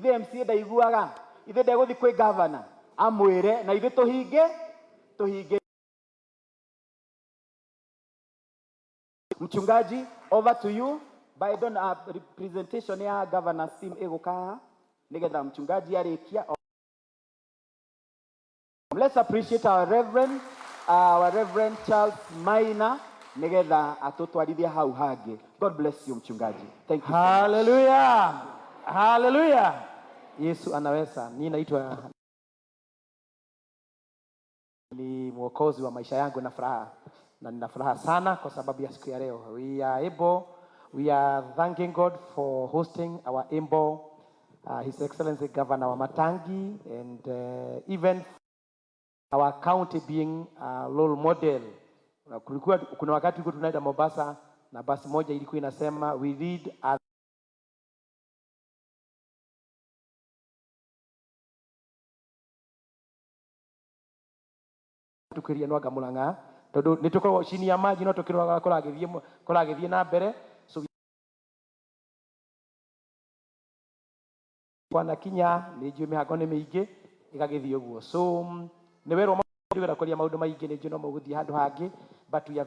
Ithe MCA ndaiguaga, ithe ndegũthiĩ kwĩ governor amwĩre na ithuĩ tũhinge tũhinge. Mchungaji, over to you. By don presentation ya governor team ĩgũka haha nĩgetha mchungaji arĩkia. Let's appreciate our Reverend Charles Maina nĩgetha atũtwarithie hau hangĩ. God bless you, mchungaji. Thank you so much. Haleluya, haleluya! Yesu anaweza. Ni naitwa ni mwokozi wa maisha yangu na furaha, na nina furaha sana kwa sababu ya siku ya leo. We are thanking God for hosting our able, His Excellency Governor Wamatangi, and even our county being a role model. Na kulikuwa kuna wakati tulikuwa tunaenda Mombasa na basi moja ilikuwa inasema, "We lead as tukiria nwanga Murang'a," tondu nĩ tũkoragwo chini ya maji no tũkĩroraga kũragĩthiĩ na mbere. So kwanakinya nĩ njũĩ mĩhango nĩ mĩingĩ ĩgagĩthiĩ ũguo, so nĩ werwo ndĩwĩra kwaria maũndũ maingĩ, nĩ njũĩ no mũgũthiĩ handũ hangĩ, but we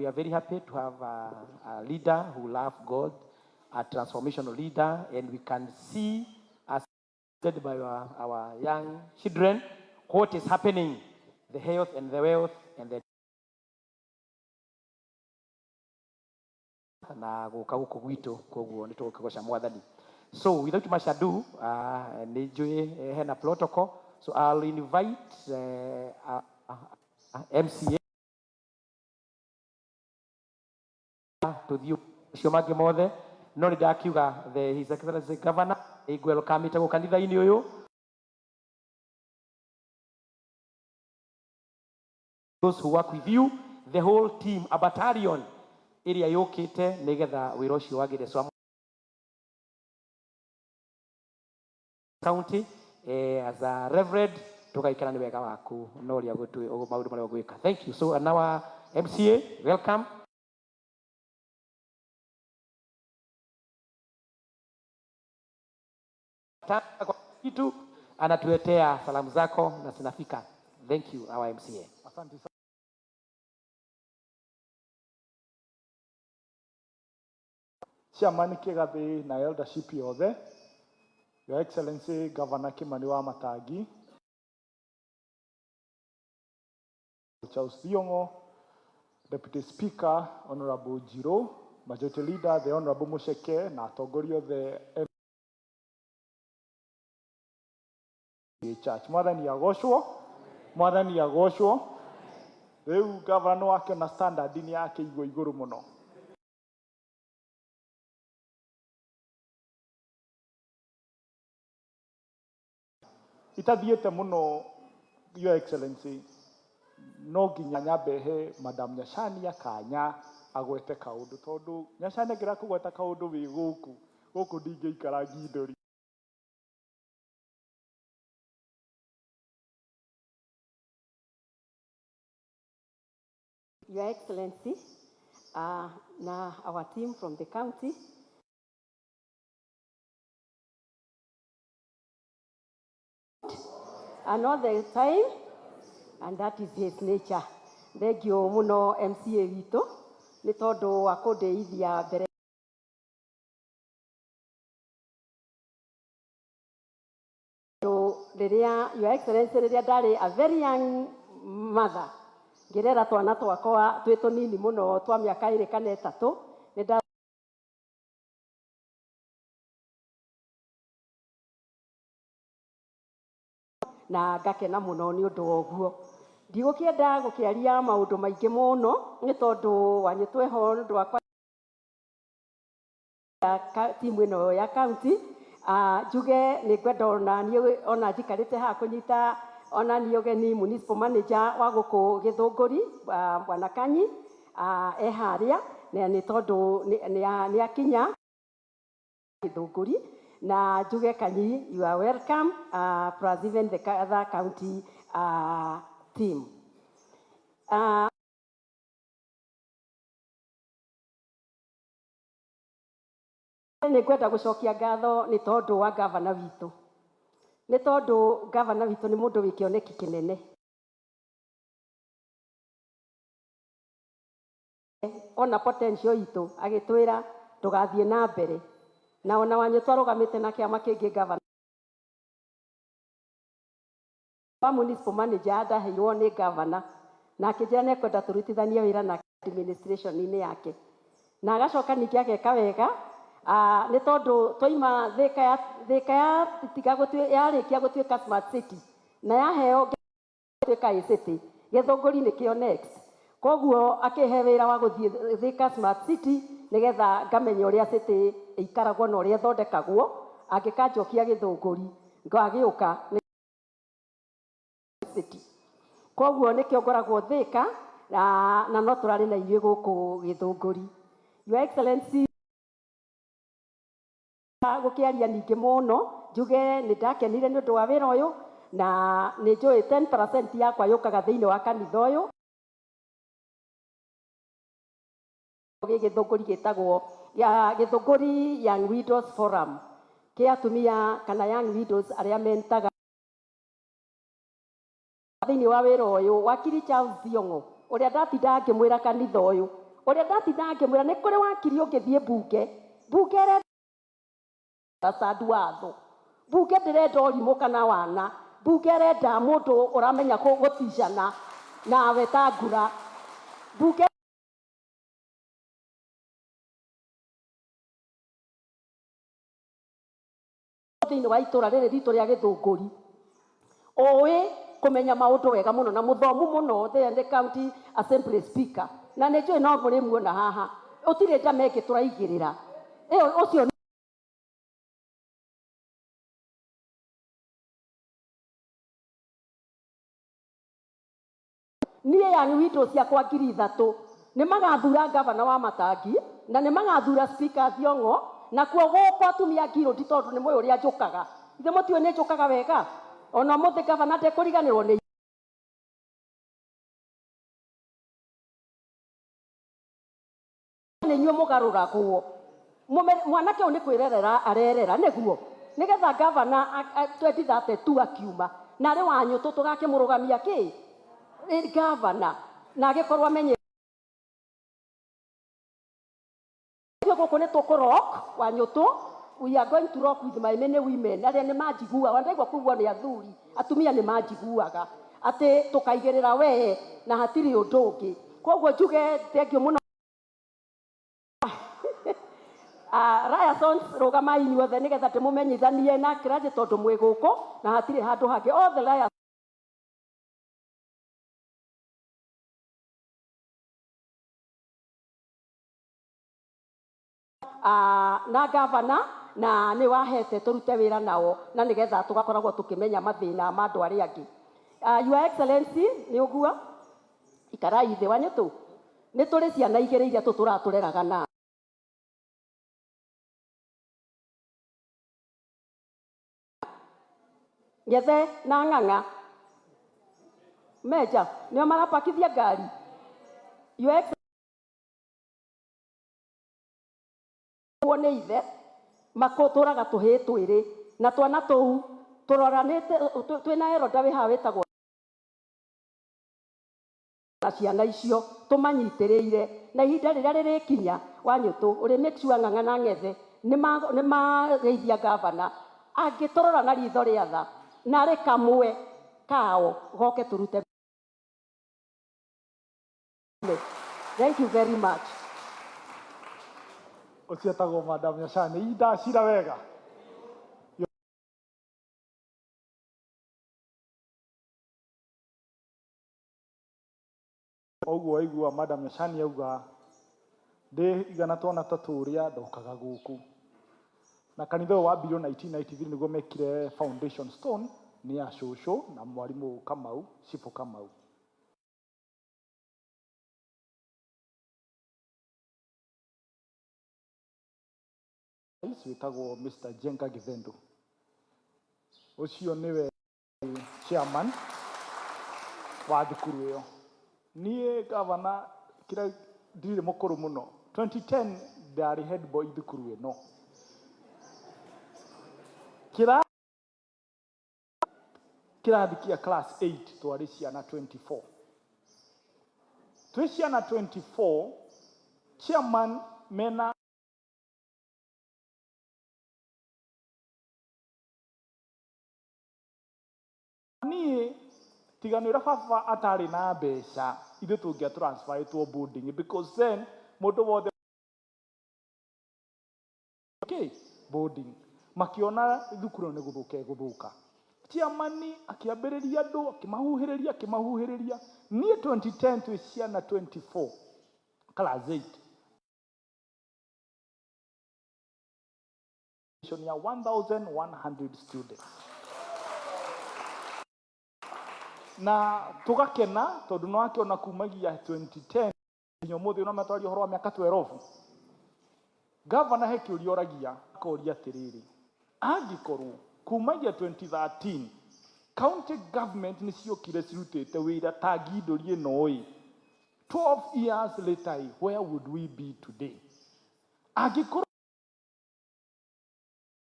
are very happy to have a leader who love God, a transformational leader, and we can see, as said by our young children, what is happening, the health and the wealth and the na gũka gũkũ gwitũ. Koguo nĩ tũgũkĩgoca Mwathani. So without much ado, nĩ njũĩ hena protocol, so I'll invite MCA tũthiĩ ũcio mangĩ mothe, no nĩ ndakiuga the His Excellency Governor ĩngwelcome gũ kanitha-inĩ ũyũ. Those who work with you, the whole team, a battalion ĩrĩa yũkĩte nĩgetha wĩra ũcio wagĩre. So county, as a reverend, tũgaikara nĩ wega waku na ũrĩa maũndũ marĩa ũgwĩka. Thank you. So and our MCA, welcome. Kitu anatuletea salamu zako na zinafika. Thank you, our MCA. Asante sana. Chairman Kigathi na eldership yothe, Your Excellency Governor Kimani wa Matangi, Charles Thiongo, Deputy Speaker Honorable Jiro, Majority Leader the Honorable Musheke na atongoria othe MCA Church. Mwathani agocwo, Mwathani agocwo. Rĩu governor wake na standard nĩ yake igwo igũrũ mũno. Itathiĩte mũno, Your Excellency, no nginya nyambe he Madam Nyacania kanya agwete kaũndũ, tondũ Nyacania angĩra kũgweta kaũndũ wĩ gũkũ gũkũ ndingĩikara ngindũri. Your Excellency, na our team from the county, and all the time, and that is his nature. Thank you muno MCA witũ nĩ tondũ wa kũndĩithia mbere rĩrĩa, Your Excellency, rĩrĩa ndarĩ a very young mother ngĩrera twana twakwa twĩ tũnini mũno twa mĩaka 2 kana 3 nĩ nda na ngakena mũno nĩ ũndũ wa ũguo. Ndigũkĩenda gũkĩaria maũndũ maingĩ mũno nĩ tondũ wanyitwo eho nĩ ũndũ wa timu ĩno ya county. Njuge nĩ ngwenda ona niĩ ona njikarĩte haha kũnyita ona niĩ ũgeni municipal manager wa gũkũ Gĩthũngũri, Bwana Kanyi, e harĩa na nĩ tondũ nĩ akinya Gĩthũngũri, na njuge Kanyi, you are welcome, plus even the other county team. Nĩ ngwenda gũcokia ngatho nĩ tondũ wa gavana witũ, nĩ tondũ gavana witũ nĩ mũndũ wĩ kĩoneki kĩnene. Ona potential itũ agĩtwĩra tũgathiĩ na mbere, na ona Wanyũ twarũgamĩte na kĩama kĩngĩ, gavana wa municipal manager ndaheirwo nĩ gavana na akĩnjĩra nĩ ekwenda tũrutithanie wĩra na administration-inĩ yake, na agacoka ningĩ ageka wega nĩ tondũ twaima Thika ya Thika ya tiga yarĩkia gũtuĩka smart city na yaheo gũtuĩka a city, Gĩthũngũri nĩkĩo next. Koguo akĩhe wĩra wa gũthiĩ Thika smart city nĩgetha ngamenya ũrĩa city ĩikaragwo na ũrĩa ĩthondekagwo. Angĩkanjokia Gĩthũngũri ngagĩũka nĩ city, koguo nĩkĩo ngoragwo Thika na no tũrarĩ na inyuĩ gũkũ Gĩthũngũri. Your Excellency, gũkĩaria ningĩ mũno, njuge nĩ ndakenire nĩ ũndũ wa wĩra ũyũ, na nĩ njũĩ 10% yakwa yũkaga thĩinĩ wa kanitha ũyũ gĩ Gĩthũngũri, gĩtagwo ya Gĩthũngũri Young Widows Forum, kĩa atumia kana young widows arĩa mentaga thĩinĩ wa wĩra ũyũ. Wakiri Charles Thiong'o, ũrĩa ndatinda ngĩmwĩra kanitha ũyũ, ũrĩa ndatinda ngĩmwĩra nĩ kũrĩ wakiri ũngĩthiĩ mbunge, mbunge ĩrenda sandu watho, mbunge ndĩrenda ũrimũ kana wana, mbunge ĩrenda mũndũ ũramenya gũticana nawe ta ngura mbunge. Thĩinĩ wa itũra rĩrĩ ritũ rĩa Gĩthũngũri, ũĩ kũmenya maũndũ wega mũno na mũthomu mũno, the county assembly speaker, na nĩ njũĩ no mũrĩmuona haha, ũtirĩ ndama ĩngĩ tũraigĩrĩra ĩyo ũcio. Niĩ Young Widows ciakwa 3000 nĩ magathura gavana wa Matangi na nĩ magathura speaker Thiong'o, nakuo gũkũ atumia ngirũndi, tondũ nĩ mũĩ ũrĩa njũkaga. Ithe mũtiũĩ nĩ njũkaga wega, ona ũmũthĩ gavana ndekũriganĩrwo nĩ nĩ inyuĩ mũgarũragwo. Mwanake ũyũ nĩ kwĩrerera arerera nĩguo nĩgetha gavana 2032 akiuma na arĩ Wanyũtũ tũgakĩmũrũgamia kĩ gavana na agĩkorwo amenye ithuĩ gũkũ nĩ tũkũ-rock Wanyũtũ. We are going to rock with my many women arĩa nĩ manjiguaga, ndaigua kuguo nĩ athuri, atumia nĩ manjiguaga atĩ tũkaigĩrĩra wee na hatirĩ ũndũ ũngĩ. Koguo njuge thengiũ mũno. Ryasons, rũgamai inyuothe nĩgetha ndĩmũmenyithanie na kĩrathi, tondũ mwĩ gũkũ na hatirĩ handũ hangĩ othe Ryasons. Na gavana na nĩ wahete tũrute wĩra nao na nĩgetha tũgakoragwo tũkĩmenya mathĩna ma andũ arĩa angĩ. Your Excellency, nĩ ũguo ikarai thĩ. Wanyũtũ, nĩ tũrĩ ciana igĩrĩ iria tũtũraga tũreraga na Ngethe na Ng'ang'a Meja, nĩo marapakithia ngari. Your Excellency, nĩ ithe makũtũraga tũhĩĩ twĩrĩ na twana tũu tũroranĩte twĩna eroda wĩ haha wĩtagwo na ciana icio tũmanyitĩrĩire, na ihinda rĩrĩa rĩrĩkinya, Wanyũtũ ũrĩ make sure Ng'ang'a na Ng'ethe nĩ mageithia gavana, angĩtũrora na ritho rĩa tha narĩ kamwe kao goke tũrute. Thank you very much. Ũcio etagwo Madam Nyacani, ndacira wega. Ũguo waigua Madam Nyacani auga ndĩ igana twana ta tũrĩa ndokaga gũkũ, na kanitha ũyũ wambirio 1993, nĩguo mekire foundation stone nĩ ya cũcũ na mwarimũ Kamau, Cibũ Kamau. Wĩtagwo Mr. Jenga Githendo, ũcio nĩwe chairman wa thukuru ĩyo. Niĩ gavana kĩrĩa ndirĩ mũkũrũ mũno, 2010 ndarĩ head boy thukuru ĩno. Kĩrathi kĩa class 8 twarĩ ciana 24, twĩ ciana 24, chairman mena niĩ tiga nĩ ũrĩa baba atarĩ na mbeca, ithuĩ tũngĩa transferĩtwo boarding, because then mũndũ wothe okay boarding makiona thukuru ĩyo nĩ gũthũka ĩgũthũka. Chairman akĩambĩrĩria andũ, akĩmahuhĩrĩria, akĩmahuhĩrĩria. Niĩ 2010 twĩ ciana 24 class 8 ya 1100 students, na tũgakena tondũ no akĩona kumagia 2010 nginya ũmũthĩ no metwaria ũhoro wa mĩaka 12. Gavana he kĩũria oragia, akoria atĩrĩrĩ, angĩkorwo kumagia 2013 county government nĩ ciokire cirutĩte wĩra ta ngindũri ĩno ĩ, 12 years later ĩ, where would we be today? Angĩkorwo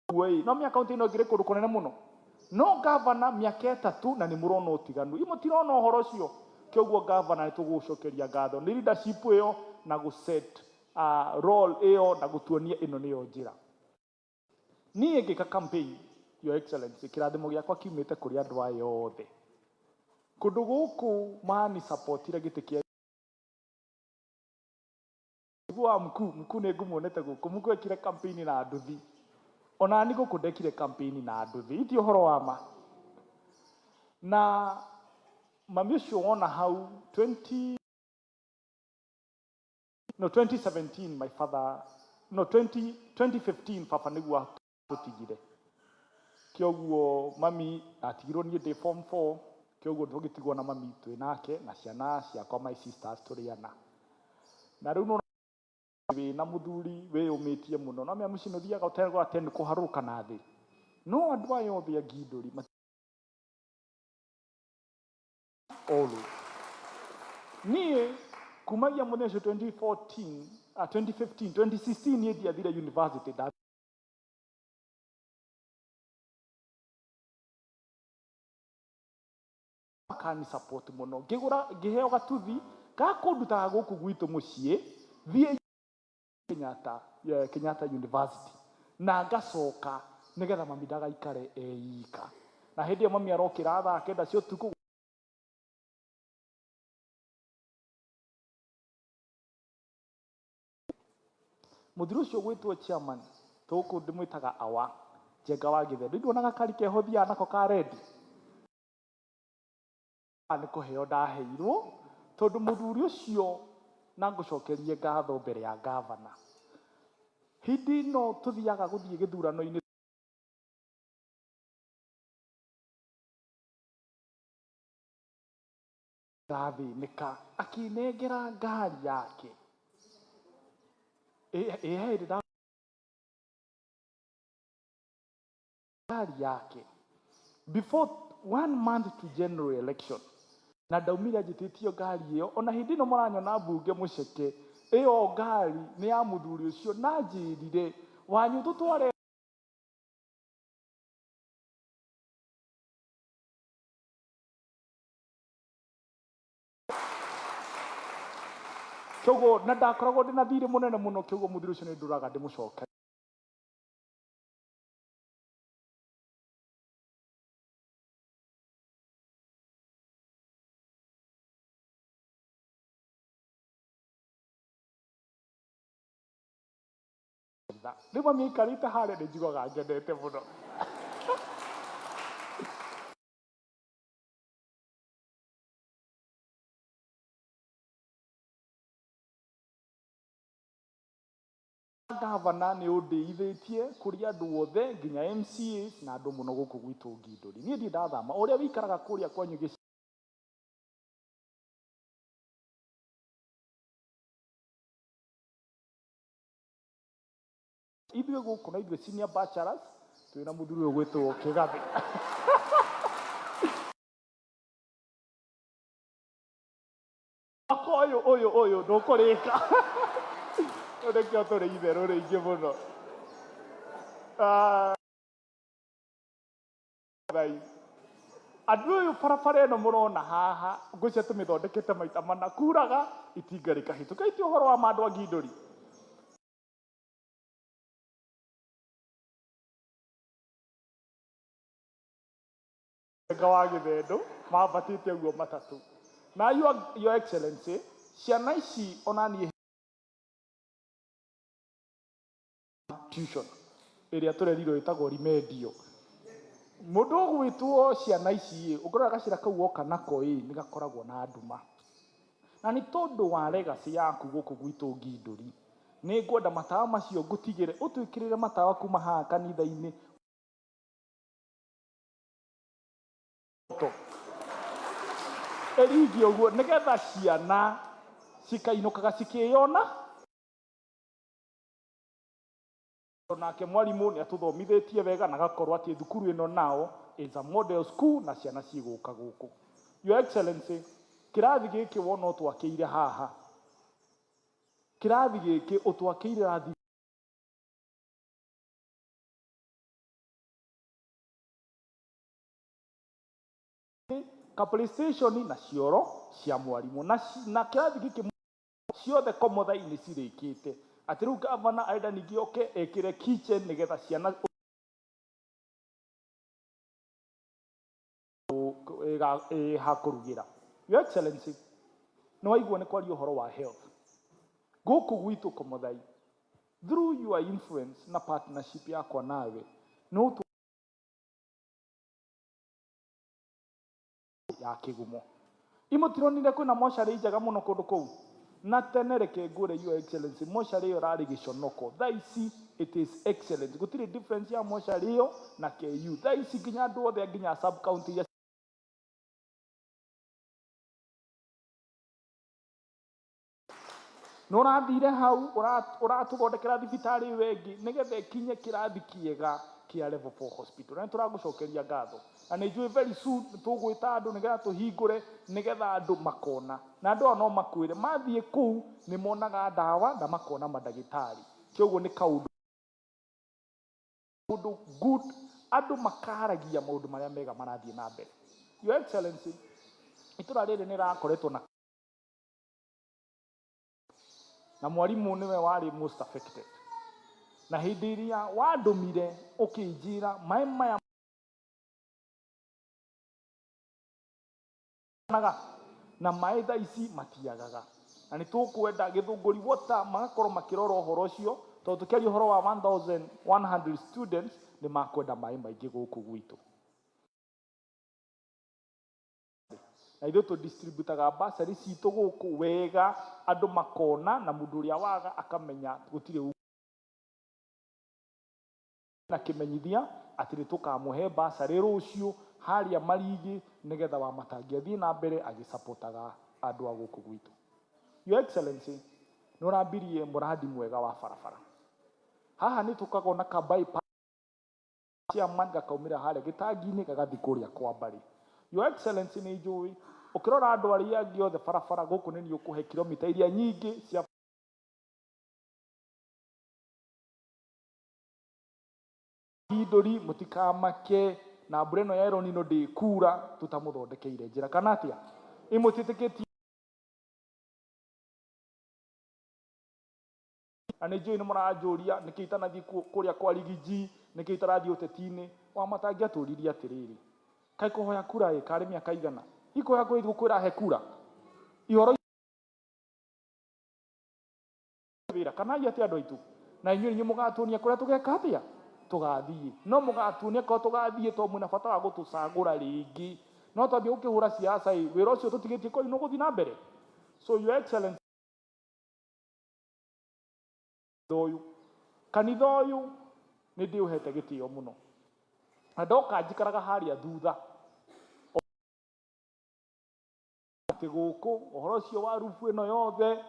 ĩ no mĩaka county ĩno ĩngĩrĩ kũndũ kũnene mũno, no gavana mĩaka 3 na nĩ mũrona ũtiganu, i mũtirona ũhoro ũcio. Kĩoguo gavana nĩ tũgũcokeria ngatho nĩ leadership ĩyo na gũ set role ĩyo na gũtuonia ĩno nĩyo njĩra. Niĩ ngĩka campaign, Your Excellency, kĩrathimo gĩakwa kiumĩte kũrĩ andũ aya othe kũndũ gũkũ mani supportire gĩtĩ kĩa wa mkuu. Mkuu nĩ ngũmuonete gũkũ, mkuu ekire campaign na nduthi, ona ni gũkũ ndekire campaign na nduthi, iti ũhoro wa ma. Na mami ũcio wona hau 20 no 2017, my father, no 20 2015 baba nĩguo atũtigire. Kĩoguo mami atigirwo niĩ ndĩ form 4, kĩoguo tũgĩtigwo na mami twĩ nake na ciana ciakwa, my sisters, tũrĩ ana. Na rĩu nĩ wĩna mũthuri wĩyũmĩtie mũno, no mĩa mũciĩ nĩ ũthiaga ũtegwa ten kũharũrũka na thĩ, no andũ aya othe a Ngindũri always. Niĩ kumagia mũthenya ũcio 2014, 2015, 2016 niĩ ndiathire university, nda makani support mũno, ngĩgũra ngĩheo gatuthi ga kũndutaga gũkũ gwitũ mũciĩ thiĩ Kenyatta, Kenyatta University, na ngacoka nĩgetha mami ndagaikare eika. Na hĩndĩ ĩyo mami arokĩra thaa 9 cia ũtukũ. Mũthuri ũcio gwĩtwo chairman tũkũ ndĩmwĩtaga awa Njenga wa Gĩthendu, nduona gakari keho thiaga nako ka rendi nĩ kũheo ndaheirwo tondũ mũthuri ũcio, na ngũcokerie ngatho mbere ya gavana hĩndĩ ĩno tũthiaga gũthiĩ gĩthurano-inĩ ndathĩnĩka, akĩnengera ngari yake ĩ he hĩndĩ ngari yake before one month to general election, na ndaumire anjĩtĩtio ngari ĩyo. Ona hĩndĩ ĩno mũranyona mbunge mũceke, ĩyo ngari nĩ ya mũthuri ũcio, na njĩrire wanyu tũtware. Kĩoguo na ndakoragwo ndĩna thirĩ mũnene mũno, kĩoguo mũthuri ũcio nĩ ndũraga ndĩmũcoke. Rĩu mami aikarĩte harĩa nĩ njiguaga ngenete mũno. Gavana nĩ ũndĩithĩtie kũrĩ andũ othe nginya MCAs na andũ mũno gũkũ gwitũ Ngindũri. Niĩ ndirĩ ndathama ũrĩa wĩikaraga kũrĩa kwanyu ithuĩ gũkũ na ithuĩ senior bachelors twĩna mũthuri ũyũ gwĩtwo Kĩgathĩ. Mwaka ũyũ ũyũ ũyũ ndũkũrĩka, rĩu nĩkĩo tũrĩ itherũ rĩingĩ mũno. Ah. Komothai. Andũ ũyũ barabara ĩno mũrona haha ngwĩciria tũmĩthondekete maita mana, kuraga itinga rĩkahĩtũka. Iti ũhoro wa ma andũ a Ngindũri. Nga wa Gĩthendũ mambatĩte ũguo matatũ. Na your Excellency, ciana ici ona niĩ tuition ĩrĩa tũrerirwo ĩtagwo remedial. Mũndũ ũgwĩtwo ciana ici ĩ, ũngĩrora gacĩra kau woka nako ĩ, nĩ gakoragwo na nduma. Na nĩ tondũ wa legacy yaku gũkũ gwitũ Ngindũri, nĩ ngwenda matawa macio ngũtigĩre, ũtwĩkĩrĩre matawa kuma haha kanitha-inĩ ĩringie ũguo nĩgetha ciana cikainũkaga cikĩyona. Nake mwarimũ nĩ atũthomithĩtie wega na agakorwo atĩ thukuru ĩno nao is a model school na ciana cigũka gũkũ. Your Excellency, kĩrathi gĩkĩ wona ũtwakĩire haha, kĩrathi gĩkĩ ũtwakĩire rathi ka PlayStation na cioro cia mwarimũ na kĩrathi gĩkĩ ciothe Komothai nĩ cirĩkĩte. Atĩ rĩu gavana arenda ningĩ oke ekĩre kitchen nĩgetha ciana ha kũrugĩra. Your Excellency, nĩ waigua nĩ kwaria ũhoro wa health gũkũ gwitũ Komothai, through your influence na partnership yakwa nawe no ya kĩgumo imũtironire kwĩna mocarĩ njega mũno kũndũ kũu na tene. Reke ngwĩre, Your Excellency, mocarĩ ĩyo ĩrarĩ gĩconoko, thaa ici it is excellent. Gũtirĩ difference ya mocarĩ ĩyo na KU thaa ici, nginya andũ othe nginya sub county iria nĩ ũrathire hau ũratũthondekera thibitarĩ ĩyo ĩngĩ nĩgetha ĩkinye kĩrathi kĩega kĩa level 4 hospital, na nĩ tũragũcokeria ngatho na nĩ njũĩ very soon nĩ tũgwĩta andũ nĩgetha tũhingũre nĩgetha andũ makona, na andũ aya no makwĩre mathiĩ kũu nĩ monaga ndawa na makona mandagĩtarĩ. Kĩoguo nĩ kaũndũ good, andũ makaragia maũndũ marĩa mega marathiĩ na mbere. Your Excellency, itũra rĩrĩ nĩ rĩrakoretwo na mwarimũ nĩwe warĩ most affected, na hĩndĩ ĩrĩa wandũmire ũkĩnjĩra maĩ maya naga na maĩ thaa ici matiagaga, na nĩ tũkwenda Gĩthũngũri Water magakorwo makĩrora ũhoro ũcio, tondũ tũkĩaria ũhoro wa 1100 students nĩ makwenda maĩ maingĩ gũkũ gwitũ, na ithuĩ tũdistributaga bursary citũ gũkũ wega, andũ makona na mũndũ ũrĩa waga akamenya gũtirĩ na kĩmenyithia atĩ nĩ tũkamũhe bursary rũciũ harĩa Marigi nĩgetha Wamatangi athiĩ na mbere agĩsapotaga andũ a gũkũ gwitũ. Your Excellency, nĩ ũrambirie mũrandi mwega wa barabara haha, nĩ tũkagwo na ka bypass chairman gakaumĩra harĩa gĩtangi-inĩ gagathiĩ kũrĩa kwa mbarĩ. Your Excellency, nĩ njũĩ ũkĩrora andũ arĩa angĩ othe barabara gũkũ nĩ niĩ ũkũhe kilomita iria nyingĩ cia Ngindũri. Mũtikamake na mbura ĩno ya El Nino ndĩkura tũtamũthondekeire njĩra, kana atĩa? Ĩmũtiĩtĩkĩtie na nĩ njũĩ nĩ mũranjũria nĩkĩ itanathiĩ kũrĩa kwa Rigiji, nĩkĩ itarathiĩ ũteti-inĩ. Wamatangi atũririe atĩrĩrĩ, kaĩ kũhoya kura ĩ karĩ mĩaka igana ikoya kura igũkwĩra he kura ihoro wĩra kana ai atĩ andũ aitũ na inyuĩ inyuĩ mũgatuonia kũrĩa tũgeka atĩa tũgathiĩ, no mũgatuonia korwo tũgathiĩ tondũ mwĩna bata wa gũtũcagũra rĩngĩ, no twambie gũkĩhũra siasa ĩ wĩra ũcio tũtigĩtie kũu nĩ ũgũthiĩ na mbere. So Your Excellency, ũyũ kanitha ũyũ nĩ ndĩũhete gĩtĩo mũno, na ndoka njikaraga harĩa thutha atĩ gũkũ ũhoro ũcio wa rubu ĩno yothe,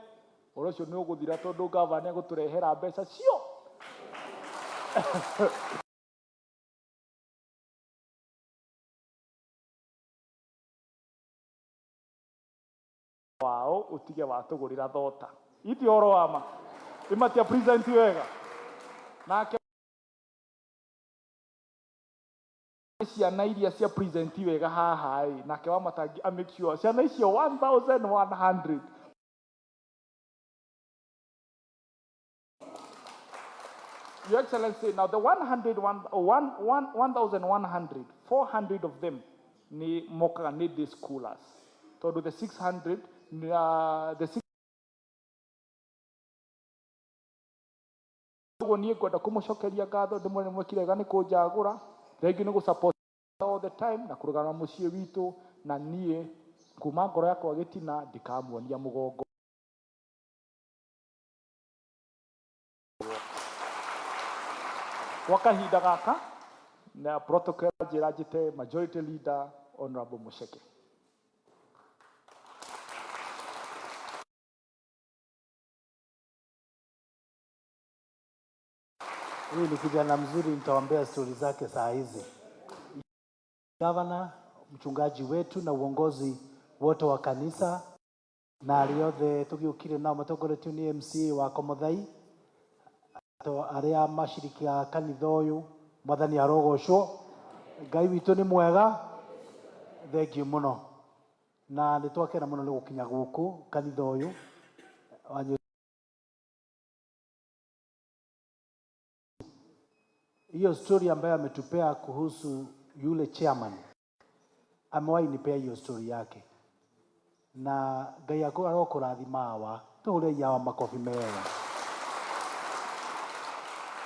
ũhoro ũcio nĩ ũgũthira tondũ gavana nĩ egũtũrehera mbeca cio wao ũtige watũgũrĩra thota iti ũhoro wa ma imatia present wega nake. Ciana iria cia present wega haha ĩ, nake Wamatangi a make sure ciana icio 1100. Your Excellency, now the 100, one, one, one, 1,100, 400 of them nĩ mokaga nĩ day schoolers. Tondũ the 600, the 6 Ũguo niĩ ngwenda kũmũcokeria ngatho ndĩmwĩre nĩ mwekire wega nĩ kũnjagũra. Thengiũ nĩ gũ support all the time na kũrũgama mũciĩ witũ, na niĩ kuma ngoro yakwa gĩtina ndikamuonia mũgongo. Gwa kahinda gaka na protocol njĩra njĩte Majority Leader Honorable Mucheke. Huyu ni kijana mzuri, nitawaambia stori zake saa hizi. Gavana, mchungaji wetu na uongozi wote wa kanisa na arĩa othe tũgĩũkire nao matongoretio nĩ MCA wa Komothai, arĩa macirikaga kanitha ũyũ, Mwathani arogocwo. Ngai witũ nĩ mwega, thengiũ mũno, na nĩ twakena mũno nĩ gũkinya gũkũ kanitha ũyũ wanyu. Hiyo story ambayo ametupea kuhusu yule chairman, amewahi nipea hiyo story yake, na Ngai arokũrathima awa, tũhũrei awa makobi mega.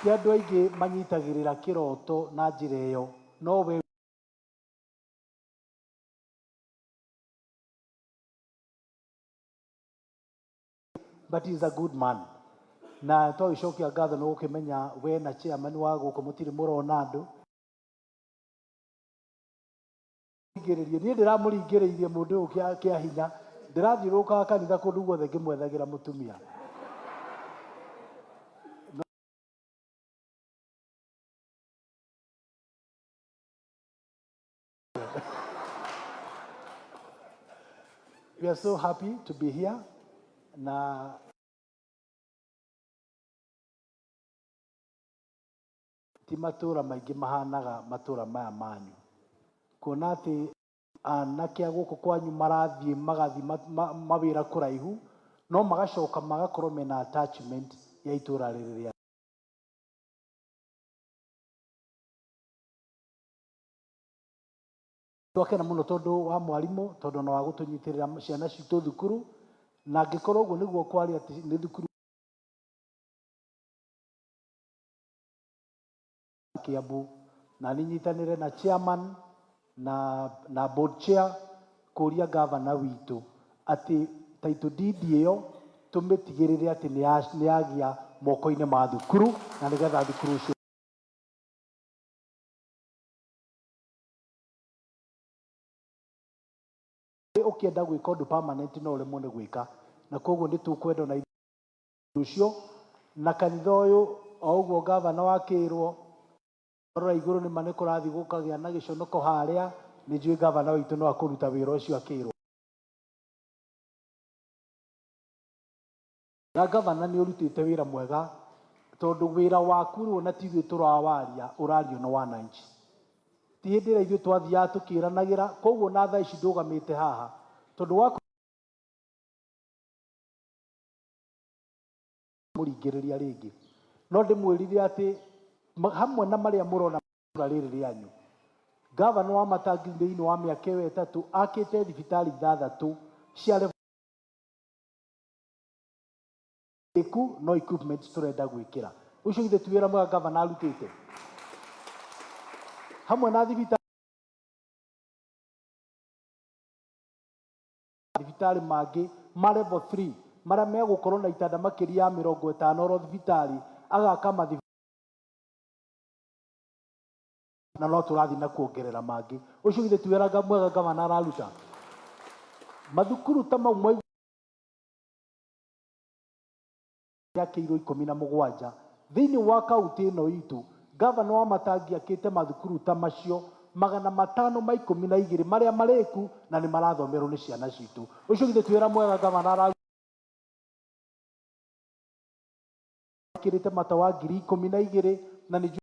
Ti andũ aingĩ manyitagĩrĩra kĩroto na njĩra ĩyo, no we but he's a good man. Na twagĩcokia ngatho nĩ gũkĩmenya we na chairman wa gũkũ mũtirĩ mũrona andũ. Ringĩrĩrie, niĩ ndĩramũringĩrĩirie mũndũ ũyũ kĩa hinya, ndĩrathiũrũrũkaga kanitha kũndũ guothe ngĩmwethagĩra mũtumia. We are so happy to be here na ti matũra maingĩ mahanaga matũra maya manyu, kuona atĩ anake a gũkũ kwanyu marathiĩ magathiĩ mawĩra kũraihu, no magacoka magakorwo mena attachment ya itũra rĩrĩ rĩa Twakena mũno tondũ wa mwarimũ, tondũ ona wa gũtũnyitĩrĩra ciana citũ thukuru, na angĩkorwo ũguo nĩguo kwarĩ atĩ nĩ thukuru Kiambu, na nĩ nyitanĩre na chairman na board chair kũria gavana witũ atĩ title deed ĩyo tũmĩtigĩrĩre atĩ nĩ yagĩa moko-inĩ ma thukuru, na nĩgetha thukuru ũcio ũkĩenda gwĩka ũndũ permanent no ũremwo nĩ gwĩka, na koguo nĩ tũkwenda ona ũcio na kanitha ũyũ o ũguo gavana wakĩrwo rora igũrũ nĩ ma nĩ kũrathiĩ gũkagĩa na gĩconoko harĩa, nĩ njũĩ gavana witũ no akũruta wĩra ũcio akĩrwo. Na gavana nĩ ũrutĩte wĩra mwega, tondũ wĩra waku rĩu ona ti ithuĩ tũrawaria, ũrario nĩ wananchi. Ti hĩndĩ ĩrĩa ithuĩ twathiaga tũkĩranagĩra, koguo na thaa ici ndũgamĩte haha tondũ wa mũringĩrĩria rĩngĩ, no ndĩmwĩrire atĩ hamwe na marĩa mũrona itũra rĩrĩ rĩanyu, gavana wa Matangi thĩinĩ wa mĩaka ĩyo ĩtatũ akĩte thibitarĩ ithathatũ cia level ĩku, no equipment tũrenda gwĩkĩra. Ũcio githĩ ti wĩra mwega gavana arutĩte? Hamwe na thibitarĩ mangĩ ma level 3 marĩa megũkorwo na itanda makĩria ya 50 oro thibitarĩ, agaka mathibitarĩ na no tũrathiĩ na kuongerera mangĩ. Ũcio githĩ ti wĩra mwega gavana araruta? Mathukuru ta mau yakĩirwo 17 thĩinĩ wa kaunti ĩno itũ. Gavana wa Matangi akĩte mathukuru ta macio 512 marĩa marĩku na nĩ marathomerwo nĩ ciana citũ. Ũcio githĩ ti wĩra mwega gavana arakĩrĩte matawa 12,000 na nĩ